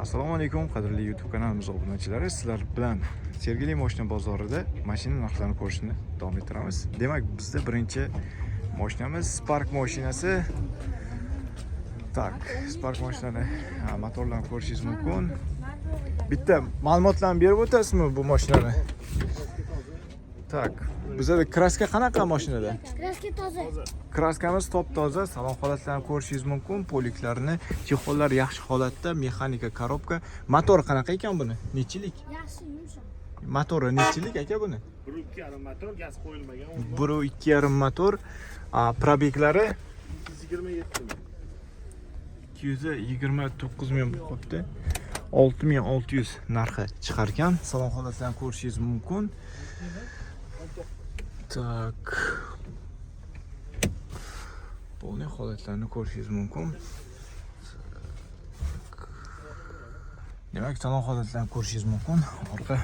Assalomu alaykum, qadrli YouTube kanalimiz obunachilari. Sizlar bilan Sergeli moshina bozorida mashina narxlarini ko'rishni davom ettiramiz. Demak, bizda birinchi mashinamiz Spark mashinasi. Так, Spark mashinani motorlarini ko'rishingiz mumkin. Bitta ma'lumotlarni berib o'tasizmi bu mashinani? Так, bizada краска qanaqa mashinada? Краска toza. Краска miz top toza, salon holatlarini ko'rishingiz mumkin. Полик larni, чехол lar yaxshi holatda, mexanika коробка. Motor qanaqa ekan buni? Nechilik? Yaxshi, yumshoq. Motori nechilik aka buni? 1,5 motor, gaz qo'yilmagan. 1,5 motor. Пробег lari 227 ming. 229 ming bo'lib qolibdi. 6600 narxi chiqarkan. Salon holatlarini ko'rishingiz mumkin. Так. Полный holatlarni ko'rishingiz mumkin. Так. Demak, salon holatlarini ko'rishingiz mumkin. Orqa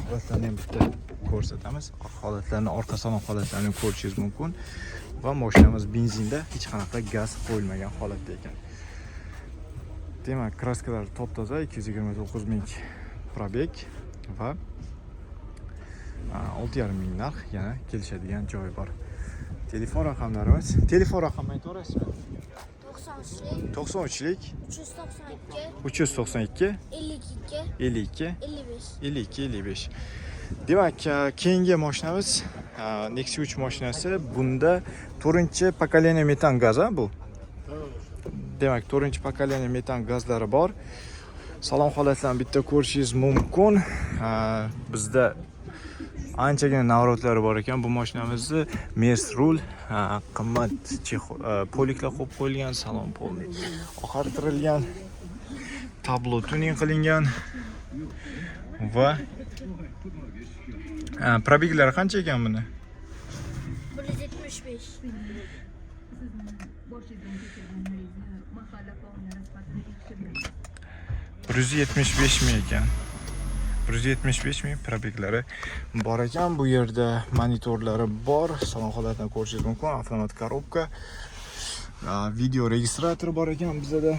holatlarni ham bitta ko'rsatamiz. Orqa holatlarni, orqa salon holatlarini ko'rishingiz mumkin. Va mashinamiz benzinda, hech qanaqa gaz qo'yilmagan holatda ekan. Demak, краска lar top toza, 229 ming пробег va 6,5 ming narx, yana kelishadigan joyi bor. Telefon raqamlarimiz. Telefon raqamini aytaverasizmi? 93lik, 93lik 392, 392 52, 52 55. 52 55. Demak, keyingi mashinamiz Nexia 3 mashinasi. Bunda 4 поколение metan gaz a bu. Demak, 4 поколение metan gazlari bor. Salon holatlarini bitta ko'rishingiz mumkin. Bizda anchagina наворот lari bor ekan bu mashinamizni. Mers rul, qimmat полик lar qo'yib qo'yilgan, salon полный oqartirilgan, tablo tuning qilingan va пробег lari qancha ekan buni? 175. Boshidan kechirganlaringizni mahalla faollari sifatida yaxshi bilamiz. 175 ming ekan. 175 ming пробег lari bor ekan. Bu yerda monitorlari bor. Salon holatini ko'rishingiz mumkin. Avtomat коробка. Video registratori bor ekan bizada.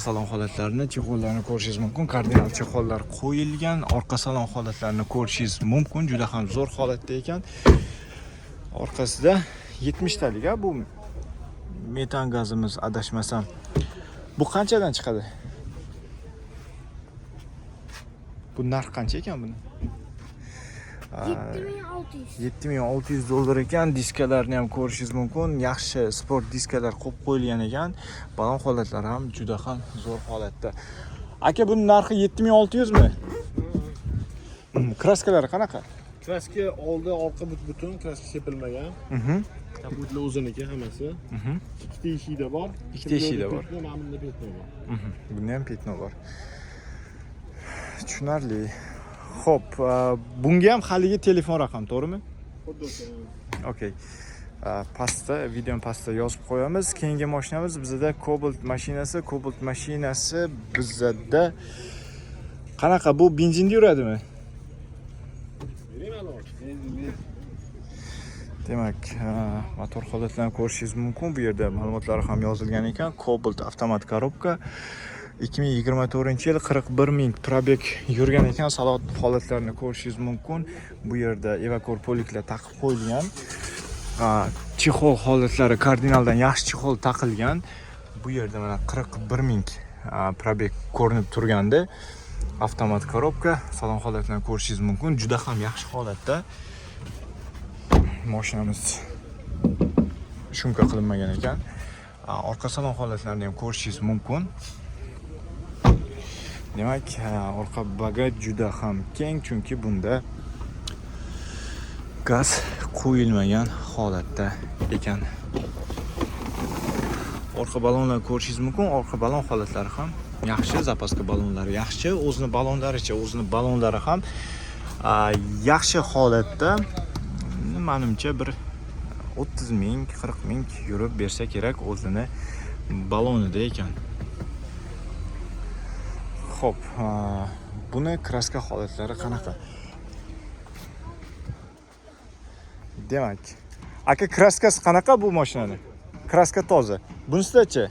Salon holatlarini, чехол larni ko'rishingiz mumkin. Kardinal чехол lar qo'yilgan. Orqa salon holatlarini ko'rishingiz mumkin. Juda ham zo'r holatda ekan. Orqasida 70 talik a bu metan gazimiz, adashmasam. Bu qanchadan chiqadi? Bu narx qancha ekan buni? 7600. 7600 dollar ekan. Diskalarni ham ko'rishingiz mumkin. Yaxshi sport diskalar qo'yib qo'yilgan ekan. Balon holatlari ham juda ham zo'r holatda. Aka, buni narxi 7600 mi? Краска lari qanaqa? Краска oldi, orqa butun, краска sepilmagan. Kapotlar o'ziniki hammasi. Ikkita eshikda bor. Ikkita eshikda bor. Пятно, mana bunda пятно bor. Bunda ham пятно bor. Tushunarli. Xo'p, bunga ham haligi telefon raqam, to'g'rimi? Xuddi o'sha. Okey. Pastda, videoni pastda yozib qo'yamiz. Keyingi mashinamiz bizada Cobalt mashinasi. Cobalt mashinasi bizada qanaqa? Bu benzinda yuradimi? Bering ma'lumot. Demak, motor holatlarini ko'rishingiz mumkin. Bu yerda ma'lumotlari ham yozilgan ekan. Cobalt, avtomat коробка. 2024-yil, 41 ming пробег yurgan ekan. Salon holatlarini ko'rishingiz mumkin. Bu yerda evakor полик lar taqib qo'yilgan. Чехол holatlari kardinaldan yaxshi чехол taqilgan. Bu yerda mana 41 ming пробег ko'rinib turgandi. Avtomat коробка, salon holatlarini ko'rishingiz mumkin. Juda ham yaxshi holatda. Mashinamiz шумка qilinmagan ekan. Orqa salon holatlarini ham ko'rishingiz mumkin. Demak, orqa bagaj juda ham keng, chunki bunda gaz qo'yilmagan holatda ekan. Orqa balonlar ko'rishingiz mumkin. Orqa balon holatlari ham yaxshi, запаска balonlari yaxshi, o'zini balonlaricha, o'zini balonlari ham yaxshi holatda. Manimcha, bir 30 ming, 40 ming yurib bersa kerak o'zini balonida ekan. Xo'p, buni краска holatlari qanaqa? Demak, aka, краска si qanaqa bu mashinani? Краска toza. Bunisidachi?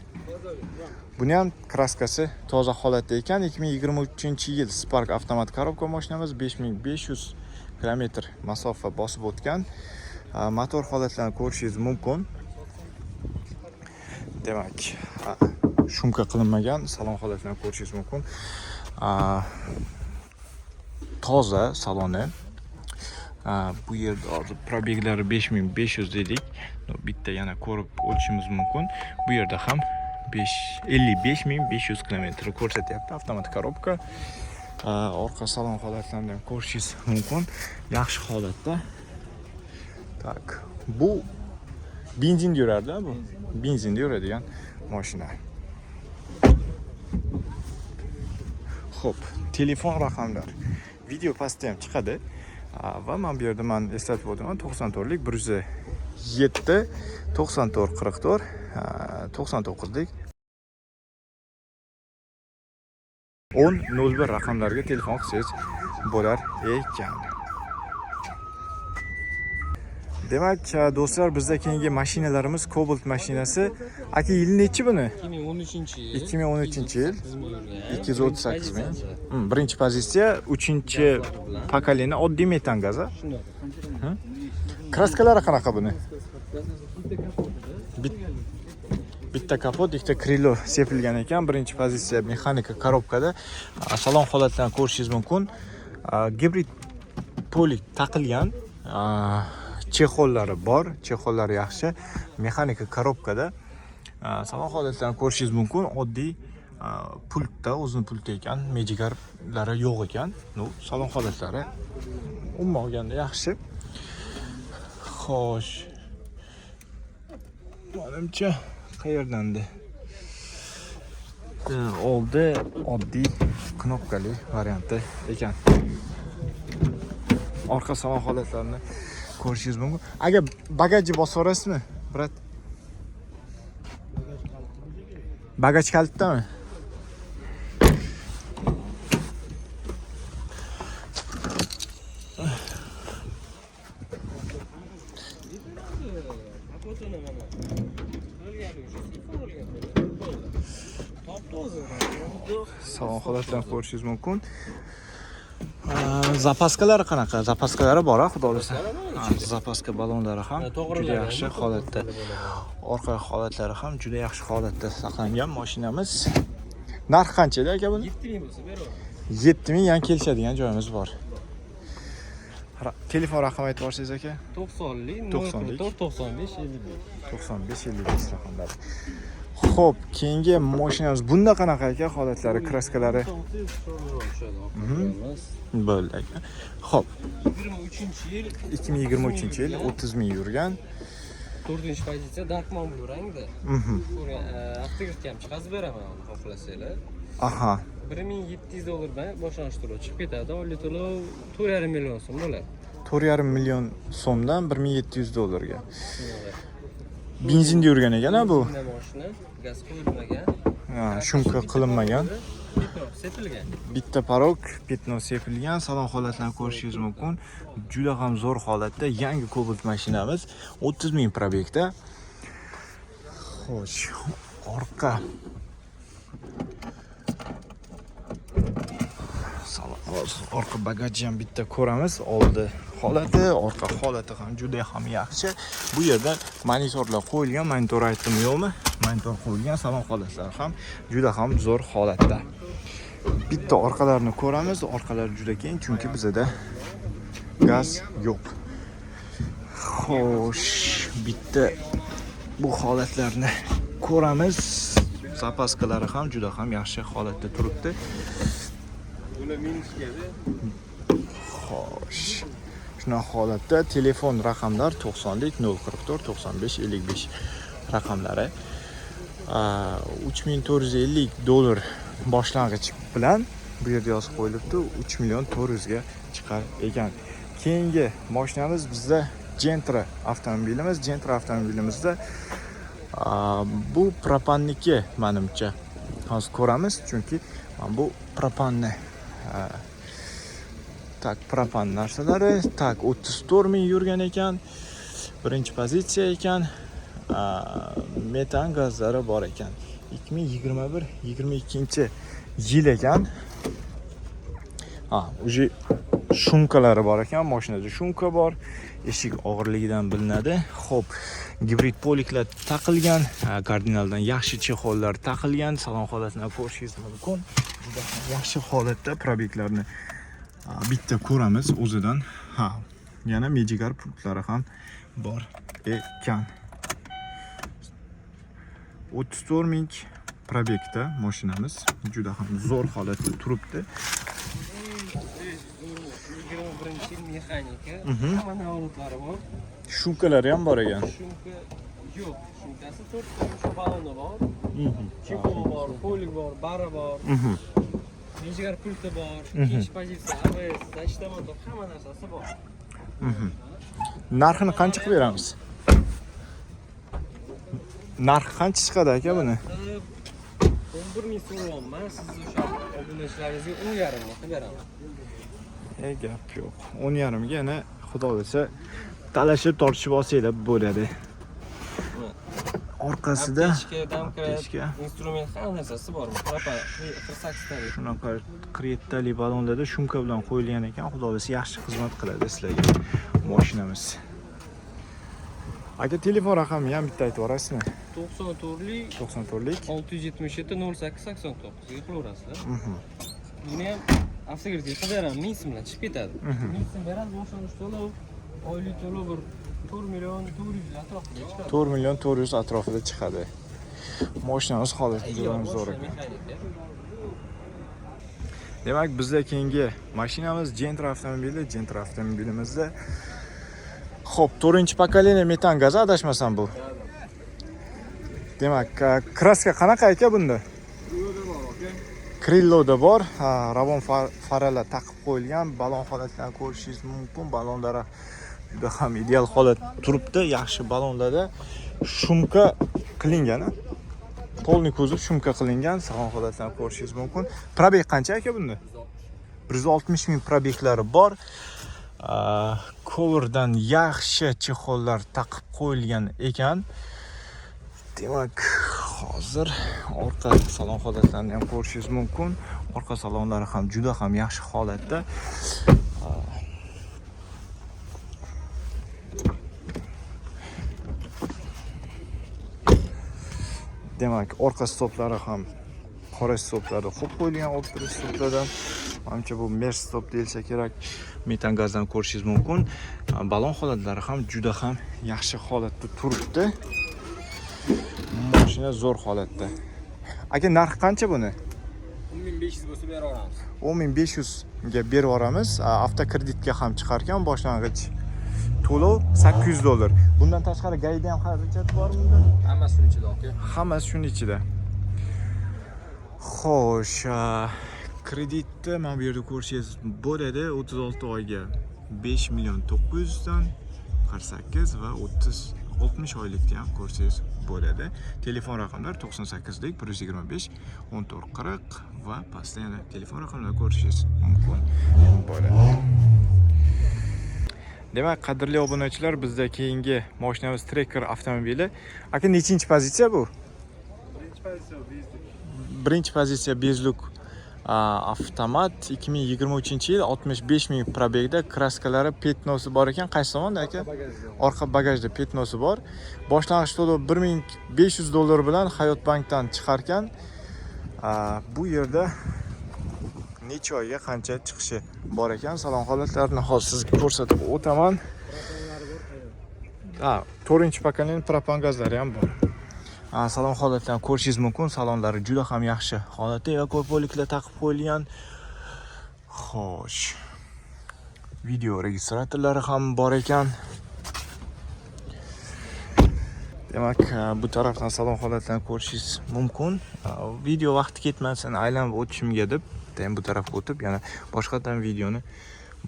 Buni ham краска si toza holatda ekan. 2023-yil Spark avtomat коробка mashinamiz, 5500 kilometr masofa bosib o'tgan. Motor holatlarini ko'rishingiz mumkin. Demak, шумка qilinmagan, salon holatlarini ko'rishingiz mumkin. Toza saloni. Bu yerda hozir пробег lari 5500 dedik. Но, bitta yana ko'rib o'tishimiz mumkin. Bu yerda ham 5 55 500 kilometr ko'rsatyapti, avtomat коробка. Orqa salon holatlarini ham ko'rishingiz mumkin. Yaxshi holatda. Так, bu benzinda yurardi, bu. Benzinda yuradigan mashina. Xo'p, telefon raqamlar video pastda ham chiqadi. Va mana bu yerda man eslatib o'taman: 94lik 107 94 44, 99lik 10 01 raqamlarga telefon qilsangiz bo'lar ekan. Demak, do'stlar, bizda keyingi mashinalarimiz Cobalt mashinasi. Aka, yili nechi buni? 2013 yil. 2013 yil. 238 ming yurgan. 238 ming. Pozitsiyasi. Birinchi pozitsiya, uchinchi Gazlari bilan. Поколение, oddiy metan gaz, a? Shundoq. Краска lari qanaqa buni? Bitta kapotida. Bitta kapot, ikkita крыло sepilgan ekan. Birinchi pozitsiya, mexanika коробка da. Salon holatlarini ko'rishingiz mumkin. Gibrid полик taqilgan. Чехол lari bor, чехол lari yaxshi. Mexanika коробка da. Salon holatlarini ko'rishingiz mumkin. Oddiy pultda, o'zini pulti ekan, mejigarlari yo'q ekan. Но, salon holatlari umuman olganda yaxshi. Xo'sh. Manimcha, qayerdandi? Oldi oddiy knopkali varianti ekan. Orqa salon holatlarini ko'rishingiz mumkin. Aka, bagajni bosib yuborasizmi, брат? Bagaj kalitdami? Kapotini mana. O'lgan o'sha urilgan. Bo'ldi. Topdi o'zi. Salon holatlarini ko'rishingiz mumkin. Запаска lari qanaqa? Запаска lari bor, a, xudo xohlasa. Ha, запаска ballonlari ham juda yaxshi holatda. Orqa holatlari ham juda yaxshi holatda saqlangan mashinamiz. Narxi qancha edi, aka, buni? 7 ming bo'lsa beraman. 7000 yana kelishadigan joyimiz bor. Telefon raqami aytib yuborsangiz, aka. 90lik 90lik. 04 95 55. 95 55 raqamlari. Xo'p, keyingi mashinamiz bunda qanaqa, aka, holatlari, краска lari? Bo'ldi, aka. Xo'p, 23 yil. 2023 yil, 30 ming yurgan. 4 pozitsiya, Dark Blue rangda. Avtografga ham chiqazib beraman uni xohlasanglar. 1700 dollardan boshlanish to'lov chiqib ketadi. Oylik to'lov 4,5 million so'm bo'ladi. 4,5 million so'mdan 1700 dollarga. Benzinda yurgan ekan, a, bu. Benzinda mashina, gaz qo'yilmagan. Ha, шумка qilinmagan. Bitta sepilgan. Bitta порог, пятно sepilgan. Salon holatlarini ko'rishingiz mumkin. Juda ham zo'r holatda yangi Cobalt mashinamiz, 30 ming пробег da. Xo'sh, orqa salon, hozir orqa bagajni ham bitta ko'ramiz. Oldi holati, orqa holati ham juda ham yaxshi. Bu yerda monitorlar qo'yilgan, monitor aytdim yo'qmi? Monitor qo'yilgan, salon holatlari ham juda ham zo'r holatda. Bitta orqalarini ko'ramiz. Orqalari juda keng, chunki bizada gaz yo'q. Xo'sh, bitta bu holatlarni ko'ramiz. Запаска lari ham juda ham yaxshi holatda turibdi. Bular minishgada. Xo'sh, shunaqa holatda. Telefon raqamlar 90lik 044 95 55 raqamlari. 3450 dollar boshlang'ich bilan bu yerda yozib qo'yilibdi, 3 million 400 ga chiqar ekan. Keyingi mashinamiz bizda Gentra avtomobilimiz. Gentra avtomobilimizda bu propanniki manimcha, hozir ko'ramiz, chunki mana bu propanni так, propan narsalari. Так, 34 ming yurgan ekan, birinchi pozitsiya ekan, metan gazlari bor ekan. 2021 22 yil ekan. Ha, уже шумка lari bor ekan, mashinada шумка bor. Eshik og'irligidan bilinadi. Xo'p, gibrid poliklar taqilgan, kardinaldan yaxshi чехол lar taqilgan. Salon holatini ko'rishingiz mumkin. Juda ham yaxshi holatda. Пробег larni bitta ko'ramiz o'zidan. Ha, yana mejigar pultlari ham bor ekan. 34 ming пробег da mashinamiz juda ham zo'r holatda turibdi. 21 yil, mexanika. Hamma navlotlari bor. Шумка lari ham bor ekan. Шумка yo'q. Шумка si to'rtta shu baloni bor. Чехол bor, polik bor, bari bor. Mejigar pulti bor. Ikkinchi pozitsiya, ABS, защита motor, hamma narsasi bor. Narxini qancha qilib beramiz? Narxi qancha chiqadi, aka, buni? 11 000 so'rayapman. Sizni o'sha obunachilaringizga 10,5 ga qilib beraman. E, gap yo'q. 10,5 ga yana, xudo xohlasa, talashib tortishib olsanglar bo'ladi. Orqasida Аптечка, домкрат, аптечка. Instrument, hamma narsasi bor. Propan 48 talik. Shunaqa 47 talik balonlarda шумка bilan qo'yilgan ekan. Xudo xohlasa, yaxshi xizmat qiladi sizlarga mashinamiz. Aka, telefon raqamini ham bitta aytib yuborasizmi? 94lik 94lik 677 08 89 ga qilaverasizlar. Buni ham avtokreditga qilib beraman, 1000 so'm bilan chiqib ketadi. 1000 so'm beradi, boshlang'ich to'lov, oylik to'lov bir 4 million 400 atrofida chiqadi. 4 million 400 atrofida chiqadi. Mashinamiz holati juda ham zo'r ekan. Mexanika. Demak, bizda keyingi mashinamiz Gentra avtomobili. Gentra avtomobilimizda, xo'p, to'rtinchi поколение metan gazi, adashmasam bu. Demak, краска qanaqa, aka, bunda? Крыло da bor, ha, ravon faralar taqib qo'yilgan, balon holatlarini ko'rishingiz mumkin. Balonlari juda ham ideal holat turibdi, yaxshi balonlarda шумка qilingan, a? Полный kuzov шумка qilingan, salon holatlarini ko'rishingiz mumkin. Пробег qancha, aka, bunda? 160 ming пробег lari bor. Coverdan yaxshi чехол lar taqib qo'yilgan ekan. Demak, hozir orqa salon holatlarini ham ko'rishingiz mumkin. Orqa salonlari ham juda ham yaxshi holatda. Demak, orqa stoplari ham qora stoplarda qo'yib qo'yilgan, Optra stoplardan. Manimcha, bu Merc stop deyilsa kerak. Metan gazdan ko'rishingiz mumkin. Balon holatlari ham juda ham yaxshi holatda turibdi. Mashina zo'r holatda. Aka, narxi qancha buni? 10 500 bo'lsa bera olamiz. 10 500 ga berib yuboramiz. Avtokreditga ham chiqarkan, boshlang'ich to'lov 800 dollar. Bundan tashqari ГАИ da ham xarajat bormi bunda? Hammasi shuni ichida, aka. Hammasi shuni ichida. Xo'sh, kreditni mana bu yerda ko'rishingiz bo'ladi. 36 oyga 5 million 900 dan 48 va 30 60 oylikda ham ko'rsangiz bo'ladi. Telefon raqamlari 98lik 125 14 40 va pastda yana telefon raqamlari ko'rishingiz mumkin bo'ladi. Demak, qadrli obunachilar, bizda keyingi mashinamiz Tracker avtomobili. Aka, nechinchi pozitsiya bu? Birinchi pozitsiya, без люк. Birinchi pozitsiya, без люк, avtomat, 2023 yil, 65 ming пробег da, краска lari, пятно si bor ekan. Qaysi tomonda, aka? Bagajda. Orqa bagajda пятно si bor. Boshlang'ich to'lov 1500 dollar bilan Hayot bankdan chiqarkan. Bu yerda necha oyga qancha chiqishi bor ekan. Salon holatlarini hozir sizga ko'rsatib o'taman. Ha, to'rtinchi поколение propan gazlari ham bor. Ha, salon holatlarini ko'rishingiz mumkin. Salonlari juda ham yaxshi holatda, evakuapoliklar taqib qo'yilgan. Xo'sh, video registratorlari ham bor ekan. Demak, bu tarafdan salon holatlarini ko'rishingiz mumkin. Video vaqti ketmasin aylanib o'tishimga deb, ham bu tarafga o'tib, yana boshqatdan videoni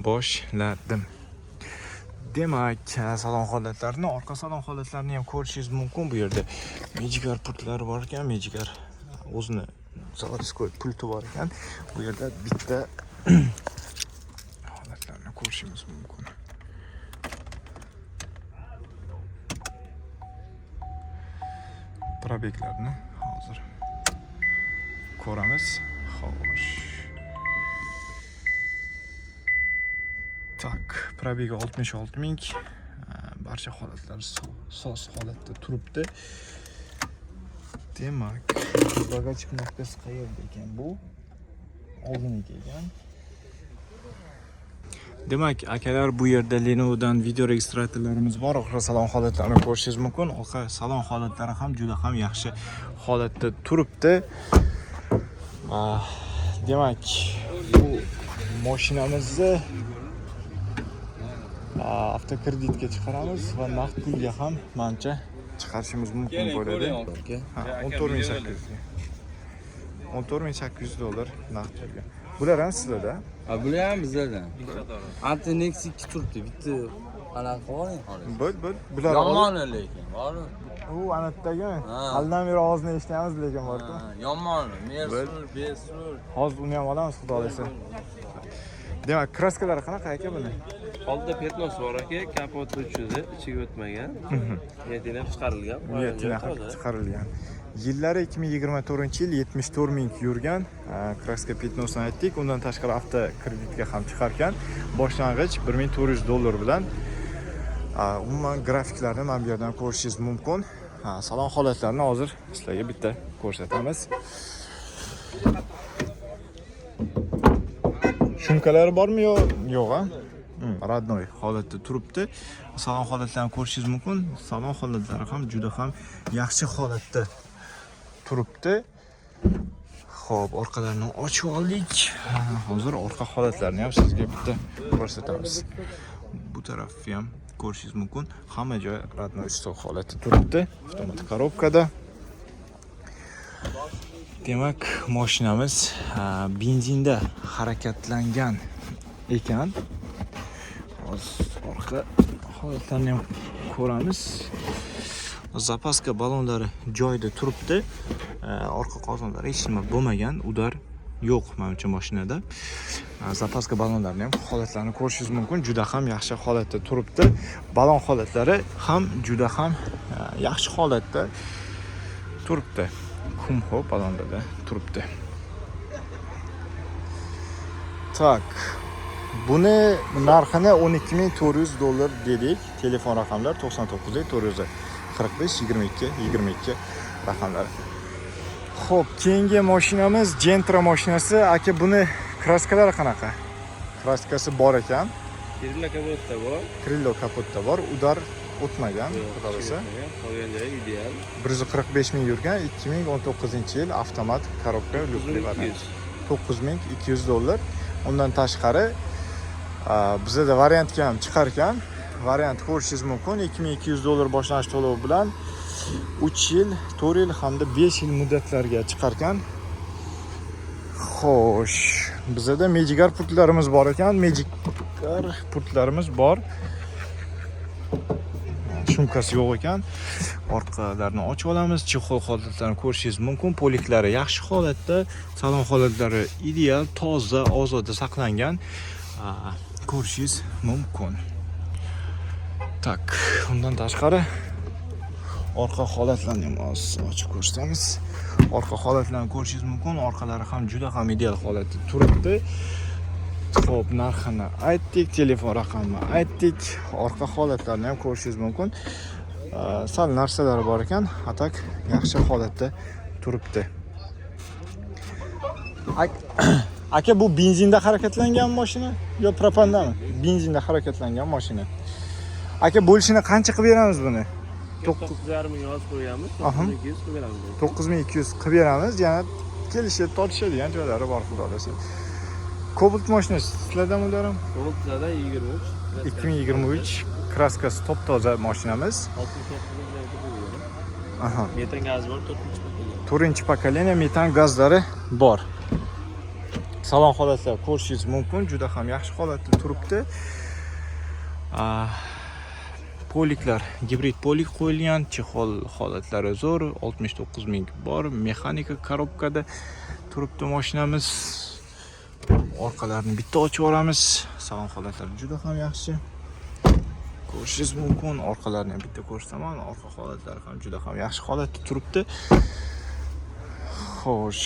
boshladim. Demak, salon holatlarini, orqa salon holatlarini ham ko'rishingiz mumkin. Bu yerda mejigar pultlari bor ekan, mejigar o'zini заводской pulti bor ekan. Bu yerda bitta holatlarni ko'rishimiz mumkin. Пробег larni hozir Ko'ramiz. Xo'sh. Так, пробег i 66 ming. Barcha holatlari soz holatda turibdi. Demak, bagaj knopkasi qayerda ekan bu? Oldiniki ekan. Demak, akalar, bu yerda Lenovodan video registratorlarimiz bor. Orqa salon holatlarini ko'rishingiz mumkin. Orqa salon holatlari ham juda ham yaxshi holatda turibdi. Demak, bu mashinamizni avtokreditga chiqaramiz va naqd pulga ham manimcha chiqarishimiz mumkin bo'ladi. Ha, 14 800. 14 800 dollar naqd pulga. Bular ham sizlarda? Ha, bular ham bizlardan. Anti Nexia 2 turibdi. Bitta anaqa qo'ying xolos. Bo'l, bo'l. Bular Yomon lekin, bor. U anatdagi Ha. halidan beri ovozini eshityapmiz lekin borku. Yomon. Mersur, Besur. Hozir uni ham olamiz, xudo xohlasa. Demak, краска lari qanaqa, aka, buni? Oldida пятно si bor, aka, kapot uchida ichiga o'tmagan. Niyatinab chiqarilgan. Niyatini chiqarilgan. Yillari 2024-yil, 74 ming yurgan. Краска пятно sini aytdik. Undan tashqari avto kreditga ham chiqarkan. Boshlang'ich 1400 dollar bilan. Umuman grafiklarni mana bu yerdan ko'rishingiz mumkin. Ha, salon holatlarini hozir sizlarga bitta ko'rsatamiz. Шумка lari bormi yo yo'q, a? Родной holatda turibdi. Salon holatlarini ko'rishingiz mumkin. Salon holatlari ham juda ham yaxshi holatda turibdi. Xo'p, orqalarini ochib oldik. Ha, hozir orqa holatlarini ham sizga bitta ko'rsatamiz. Bu tarafni ham ko'rishingiz mumkin. Hamma joy родной stock holatda turibdi. Avtomat коробка da. Demak, mashinamiz benzinda harakatlangan ekan. Hozir orqa holatlarni ham ko'ramiz. Запаска ballonlari joyida turibdi. Orqa qozonlari hech nima bo'lmagan, удар yo'q manimcha mashinada. Запаска ballonlarini ham holatlarini ko'rishingiz mumkin. Juda ham yaxshi holatda turibdi. Ballon holatlari ham juda ham yaxshi holatda turibdi. Kumho ballonlarda turibdi. Так. Buni narxini 12 400 dollar dedik. Telefon raqamlar 99 445 22 22 raqamlari. Xo'p, keyingi mashinamiz Gentra mashinasi. Aka, buni краска lari qanaqa? Краска si bor ekan. Крыло kapotda bor. Крыло kapotda bor, удар o'tmagan, xudo xohlasa. Qolgan joyi ideal. 145 ming yurgan, 2019-yil, avtomat коробка, люк li variant. 9200 dollar. Undan tashqari bizada variantga ham chiqar ekan. Variant ko'rishingiz mumkin. 2200 dollar boshlang'ich to'lov bilan 3 yil, 4 yil hamda 5 yil muddatlarga chiqar ekan. Xo'sh, bizada Magicar pultlarimiz bor ekan. Magicar pultlarimiz bor. Шумка si yo'q ekan. Orqalarini ochib olamiz. Чехол holatlarini ko'rishingiz mumkin. Полик lari yaxshi holatda, salon holatlari ideal, toza, ozoda saqlangan. Ko'rishingiz mumkin. Так, undan tashqari orqa holatlarni ham hozir ochib ko'rsatamiz. Orqa holatlarni ko'rishingiz mumkin. Orqalari ham juda ham ideal holatda turibdi. Xo'p, narxini aytdik, telefon raqamini aytdik. Orqa holatlarni ham ko'rishingiz mumkin. Sal narsalari bor ekan, а так yaxshi holatda turibdi. Aka, bu benzinda harakatlangan mashina yo propandami? Benzinda harakatlangan mashina. Aka, bo'lishini qancha qilib beramiz buni? 9,5 ming yozib qo'yganmiz. 9200 qilib beramiz. 9200 qilib beramiz. Yana kelishib tortishadigan joylari bor, xudo xohlasa. Cobalt mashinasi sizlardan ular ham? Cobalt 23. 2023, краска si top toza mashinamiz. 69 ming bo'lgan. Metan gazi bor, 4 поколение. To'rtinchi поколение metan gazlari bor. Salon holatlari ko'rishingiz mumkin, juda ham yaxshi holatda turibdi. Полик lar gibrid полик qo'yilgan, чехол holatlari zo'r, 69 ming bor, mexanika коробка da turibdi mashinamiz. Orqalarini bitta ochib yuboramiz. Salon holatlari juda ham yaxshi. Ko'rishingiz mumkin. Orqalarini ham bitta ko'rsataman. Orqa holatlari ham juda ham yaxshi holatda turibdi. Xo'sh.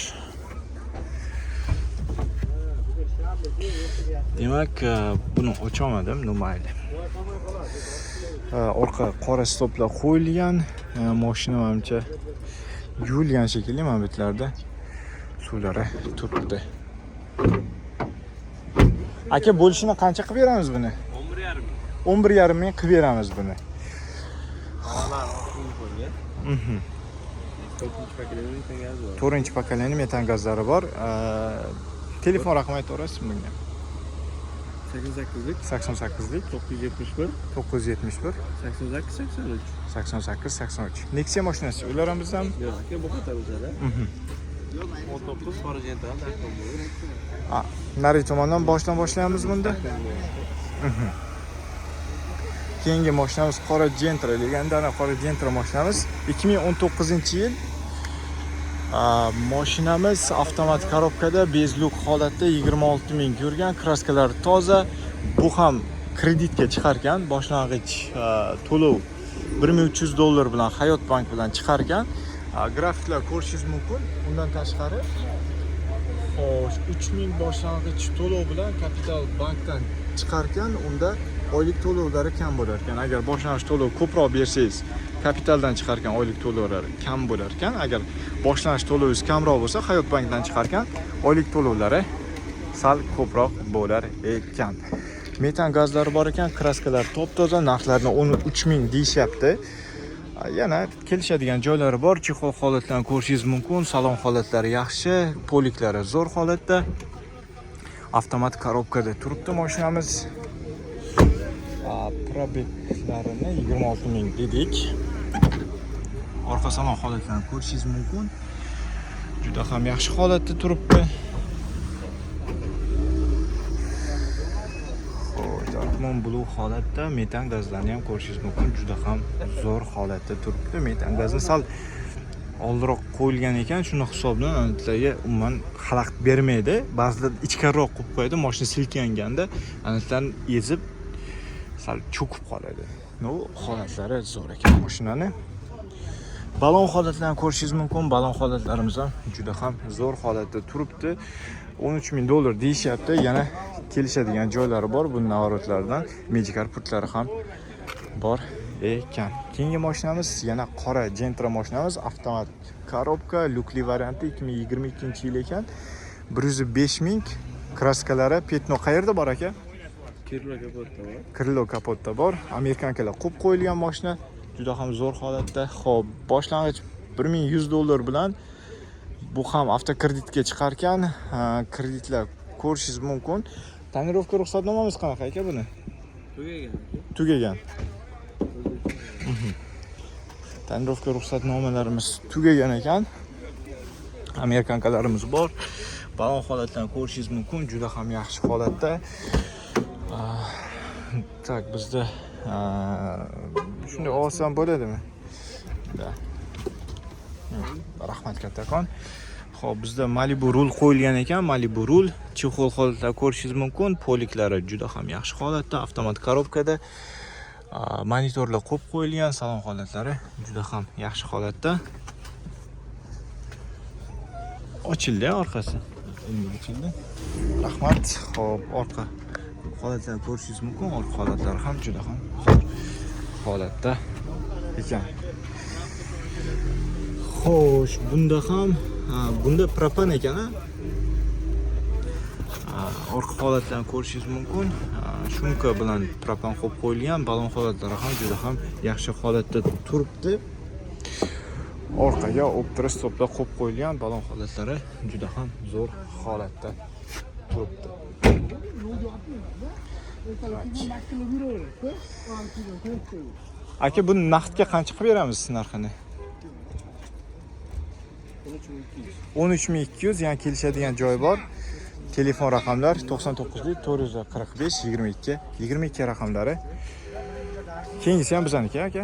Demak, buni ocholmadim, ну mayli. Orqa qora stoplar qo'yilgan. Mashina manimcha yuvilgan shekilli, mana bu yerlarda suvlari turibdi. Aka, bo'lishini qancha qilib beramiz buni? 11,5 ming. 11,5 ming qilib beramiz buni. To'rtinchi поколение metan gazi bor. To'rtinchi поколение metan gazlari bor. Telefon raqami ayta olasizmi bunga? 88lik 88lik 971 971 88 83. 88 83. Nexia mashinasi. Ular ham bizdan? Yo'q aka, bu qator o'zada. 19 qora Gentra Darkon Blue. Nari tomondan boshdan boshlaymiz bunda. Keyingi mashinamiz qora Gentra, легендарный qora Gentra mashinamiz 2019-yil. Mashinamiz avtomat коробка da, без люк holatda, 26 ming yurgan, краска lari toza. Bu ham kreditga chiqarkan, boshlang'ich to'lov 1300 dollar bilan Hayot bank bilan chiqarkan. Grafiklar ko'rishingiz mumkin. Undan tashqari, xo'sh, 3000 boshlang'ich to'lov bilan Kapital bankdan chiqarkan, unda oylik to'lovlari kam bo'lar ekan. Agar boshlang'ich to'lov ko'proq bersangiz, Kapitaldan chiqarkan oylik to'lovlari kam bo'lar ekan. Agar boshlang'ich to'lovingiz kamroq bo'lsa, Hayot bankdan chiqarkan oylik to'lovlari sal ko'proq bo'lar ekan. Metan gazlari bor ekan, краска lar top-toza, narxlarini 13 ming deyishyapti. Yana kelishadigan joylari bor. Чехол holatlarini ko'rishingiz mumkin. Salon holatlari yaxshi, полик lari zo'r holatda. Avtomat коробка da turibdi mashinamiz. Пробег larini 26 ming dedik. Orqa salon holatlarini ko'rishingiz mumkin. Juda ham yaxshi holatda turibdi. Xo'sh, Darkman Blue holatda, metan gazlarni ham ko'rishingiz mumkin. Juda ham zo'r holatda turibdi. Metan gazni sal oldinroq qo'yilgan ekan, shuni hisobidan anitlarga umuman xalaqit bermaydi. Ba'zida ichkariroq qo'yib qo'yadi, mashina silkinganda anitlarni ezib sal cho'kib qoladi. Ну, holatlari zo'r ekan mashinani. Balon holatlarini ko'rishingiz mumkin. Balon holatlarimiz ham juda ham zo'r holatda turibdi. 13 ming dollar deyishyapti. Yana kelishadigan joylari bor. Buni наворот laridan Magicar pultlari ham bor ekan. Keyingi mashinamiz yana qora Gentra mashinamiz, avtomat коробка, люк li varianti, 2022 yil ekan. 105 ming, краска lari пятно qayerda bor, aka? Крыло kapotda bor. Крыло kapotda bor. Американка lar qo'yib qo'yilgan mashina juda ham zo'r holatda. Xo'p, boshlang'ich 1100 dollar bilan bu ham avtokreditga chiqarkan, kreditlar ko'rishingiz mumkin. Тонировка ruxsatnomamiz qanaqa, aka, buni? Tugagan aka. Tugagan. Тонировка ruxsatnomalarimiz tugagan ekan. Американка larimiz bor. Balon holatlarini ko'rishingiz mumkin, juda ham yaxshi holatda. Так, bizda shunday olsam bo'ladimi? Да. Rahmat kattakon. Xo'p, bizda Malibu rul qo'yilgan ekan, Malibu rul, чехол holatlar ko'rishingiz mumkin, полик lari juda ham yaxshi holatda, avtomat коробка da. Monitorlar qo'yib qo'yilgan, salon holatlari juda ham yaxshi holatda. Ochildi orqasi. Endi ochildi. Rahmat. Xo'p, orqa holatlarni ko'rishingiz mumkin. Orqa holatlari ham juda ham zo'r holatda ekan. Xo'sh, bunda ham, ha, bunda propan ekan, a? Ha, orqa holatlarni ko'rishingiz mumkin. Ha, шумка bilan propan qo'yib qo'yilgan, balon holatlari ham juda ham yaxshi holatda turibdi. Orqaga Optra stoplar qo'yib qo'yilgan, balon holatlari juda ham zo'r holatda turibdi. Demak. Aka, buni naqdga qancha qilib beramiz narxini? 13 200, ya'ni kelishadigan joy bor. Telefon raqamlar 99 445 22 22 raqamlari. Keyingisi ham bizaniki, aka.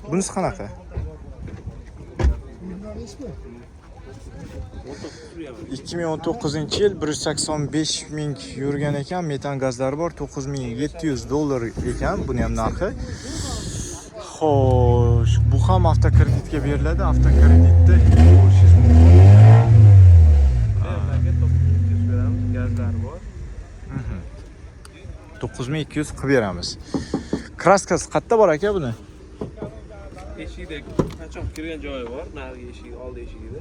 Bunisi qanaqa? 2019 yil, 185 ming yurgan ekan, metan gazlari bor, 9700 dollar ekan buni ham narxi. Xo'sh, bu ham avtokreditga beriladi. Avtokreditni ko'rishingiz mumkin. Aka, 9200 beramiz. Gaz 9200 qilib beramiz. Краска si qayerda bor, aka, buni? Eshikda qochoq kirgan joyi bor, narigi eshigi, oldi eshigida.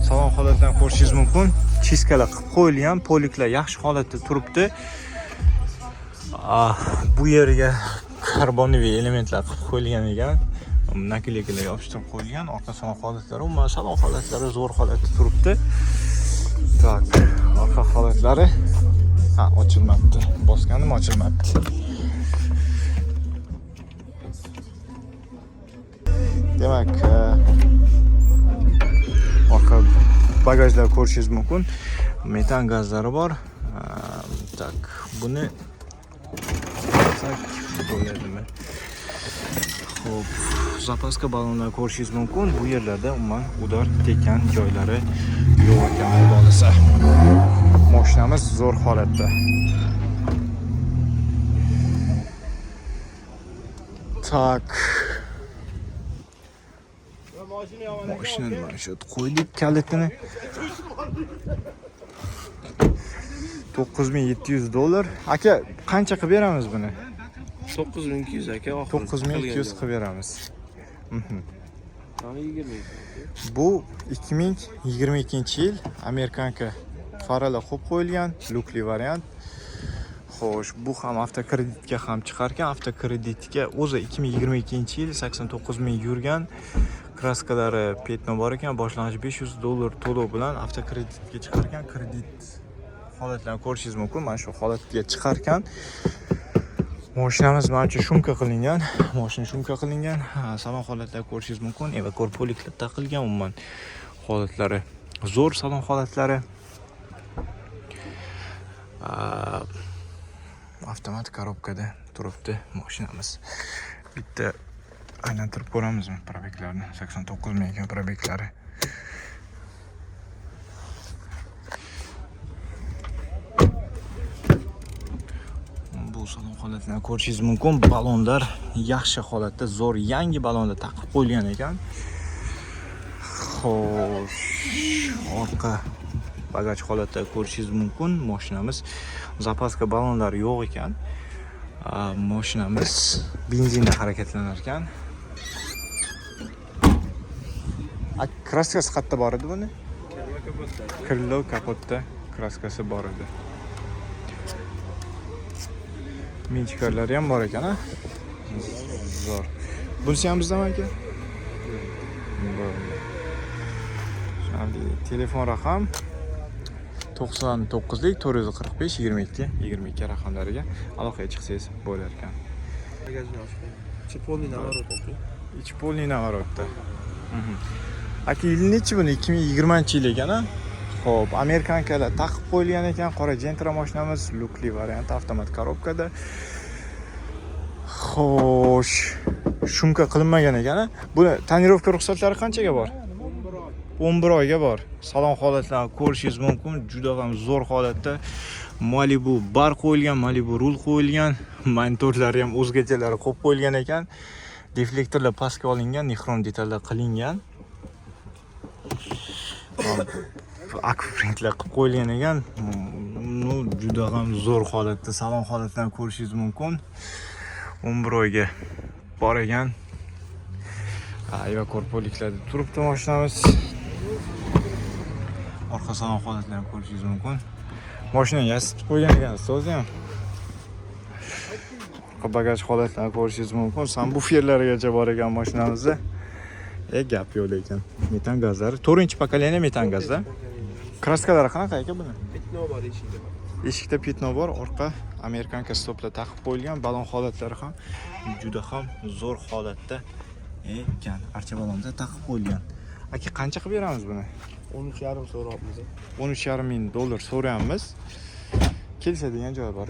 Salon holatini ko'rishingiz mumkin. Чистка lar qilib qo'yilgan, полик lar yaxshi holatda turibdi. Ah, bu yerga карбоновый elementlar qilib qo'yilgan ekan. Наклейка lar yopishtirib qo'yilgan. Orqa salon holatlari, umuman salon holatlari zo'r holatda turibdi. Так, orqa holatlari, ha, ochilmabdi. Bosganim ochilmabdi. Demak, orqa bagajlar ko'rishingiz mumkin. Metan gazlari bor. Так, buni bossak bo'ladimi? Xo'p, запаска ballonlar ko'rishingiz mumkin. Bu yerlarda umuman удар tekkan joylari yo'q ekan, xudo xohlasa. Mashinamiz zo'r holatda. Так. Mashinani mana shu yerga qo'ydik kalitini. 9700 dollar. Aka, qancha qilib beramiz buni? 9200, aka, oxiri. 9200 qilib beramiz. Mana 20. Bu 2022 yil американка, faralar qo'yib qo'yilgan, lyukli variant. Xo'sh, bu ham avtokreditga ham chiqarkan. Avtokreditga o'zi 2022 yil, 89 ming yurgan, краска lari пятно bor ekan, boshlang'ich 500 dollar to'lov bilan avtokreditga chiqarkan. Kredit holatlarini ko'rishingiz mumkin. Mana shu holatga chiqarkan. Mashinamiz manimcha шумка qilingan. Mashina шумка qilingan. Ha, salon holatlarini ko'rishingiz mumkin. Evakor полик lar taqilgan, umuman holatlari zo'r, salon holatlari. Avtomat коробка da turibdi mashinamiz. Bitta aylantirib ko'ramizmi пробег larni? 89 ming ekan пробег lari. Bu salon holatini ko'rishingiz mumkin. Balonlar yaxshi holatda, zo'r, yangi balonlar taqib qo'yilgan ekan. Xo'sh, orqa bagaj holatda ko'rishingiz mumkin. Mashinamiz запаска balonlari yo'q ekan. Mashinamiz benzinda harakatlanar ekan. A, краска si qayerda bor edi buni? Крыло, kapotda краска si bor edi. Minchikarlari ham bor ekan, a? Zo'r. Bunisi ham bizdami, aka? Bo'ldi. Shunday, telefon raqam 99lik 445 22 22 raqamlariga aloqaga chiqsangiz bo'lar ekan. Bagajini ochib qo'ying. Ichi полный наворот, aka. Ichi полный наворот da. Aka, yili nechi buni? 2020 yil ekan, a? Xo'p, американка lar taqib qo'yilgan ekan, qora Gentra mashinamiz, lyukli variant, avtomat коробка da. Xo'sh, шумка qilinmagan ekan, a? Buni тонировка ruxsatlari qanchaga bor? 11 oyga bor. Salon holatlarini ko'rishingiz mumkin, juda ham zo'r holatda. Malibu bar qo'yilgan, Malibu rul qo'yilgan, monitorlari ham o'zgachalari qo'yib qo'yilgan ekan. Deflektorlar pastga olingan, nexrom detallar qilingan. Akvaprintlar qilib qo'yilgan ekan. Ну, juda ham zo'r holatda, salon holatlarini ko'rishingiz mumkin. 11 oyga bor ekan. Ayva полик larda turibdi mashinamiz. Orqa salon holatlarini ko'rishingiz mumkin. Mashinani yasitib qo'ygan ekansiz o'zi ham. Orqa bagaj holatlarini ko'rishingiz mumkin. Сабвуфер larigacha bor ekan mashinamizda. E, gap yo'q lekin. Metan gazlari. 4 поколение metan gazda. Краска lari qanaqa, aka, buni? Пятно bor eshikda. Eshikda пятно bor, orqa американка stoplar taqib qo'yilgan, balon holatlari ham juda ham zo'r holatda ekan. Archa balonda taqib qo'yilgan. Aka, qancha qilib beramiz buni? 13,5 so'rayapmiz. 13,5 ming dollar so'rayapmiz. Kelishadigan joyi bor.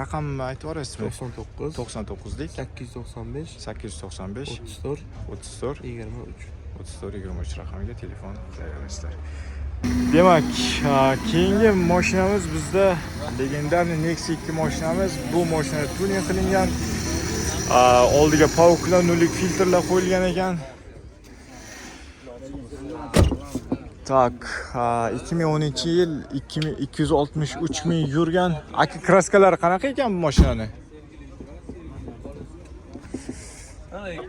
Raqamni aytib yuborasizmi? 99 99lik 895 895 34 34 23. 34 23 raqamiga telefon qilaverasizlar. Demak, keyingi mashinamiz bizda легендарный Nexia 2 mashinamiz. Bu mashina tuning qilingan. Oldiga паук lar, nullik filtrlar qo'yilgan ekan. Так, 2010-yil, 263 ming yurgan. Aka, краска lari qanaqa ekan bu mashinani?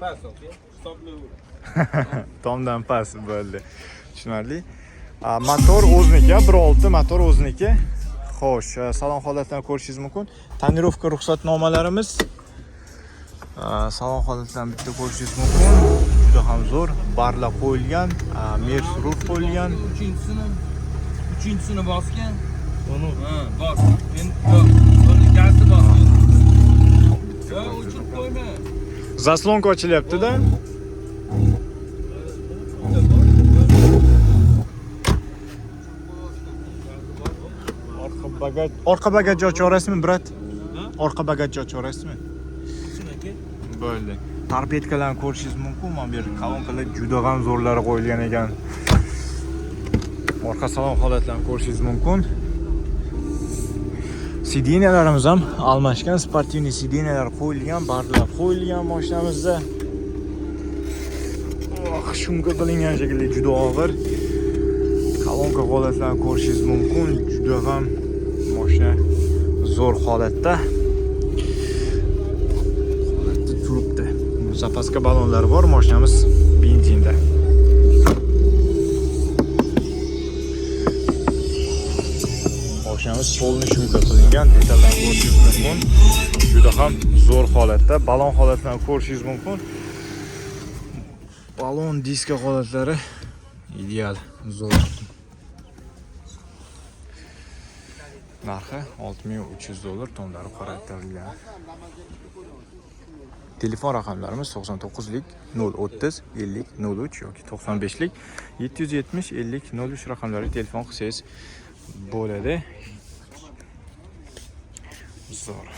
Past, Tomdan past bo'ldi. Tushunarli. Motor o'ziniki, 1.6 motor o'ziniki. Xo'sh, salon holatini ko'rishingiz mumkin. Тонировка ruxsatnomalarimiz, salon holatlarini bitta ko'rishingiz mumkin. Juda ham zo'r. Barlar qo'yilgan, Mers rul qo'yilgan. Uchinchisini bosgan. Uni, ha, bos. Endi yo'q, bo'ldi, gazni bosgan. Yo'q, o'chirib qo'yma. Заслонка ochilyapti-da. Orqa bagaj ocha olasizmi, брат? Orqa bagaj ocha olasizmi? Bo'ldi. Торпедка larni ko'rishingiz mumkin. Mana bu yerda kolonkalar juda ham zo'rlari qo'yilgan ekan. Orqa salon holatlarini ko'rishingiz mumkin. Сиденья larimiz ham almashgan, спортивный сиденья lar qo'yilgan, barlar qo'yilgan mashinamizda. Oh, шумка qilingan shekilli, juda og'ir. Kolonka holatlarini ko'rishingiz mumkin. Juda ham mashina zo'r holatda turibdi. Запаска ballonlari bor, mashinamiz benzinda. Mashinamiz полный шумка qilingan, detallarni ko'rishingiz mumkin. Juda ham zo'r holatda, balon holatlarini ko'rishingiz mumkin. Balon diska holatlari ideal, zo'r. Narxi 6300 dollar, tonlari qoraytirilgan. Telefon raqamlarimiz 99lik 030 50 03 yoki 95lik 770 50 03 raqamlariga telefon qilsangiz bo'ladi. Zo'r.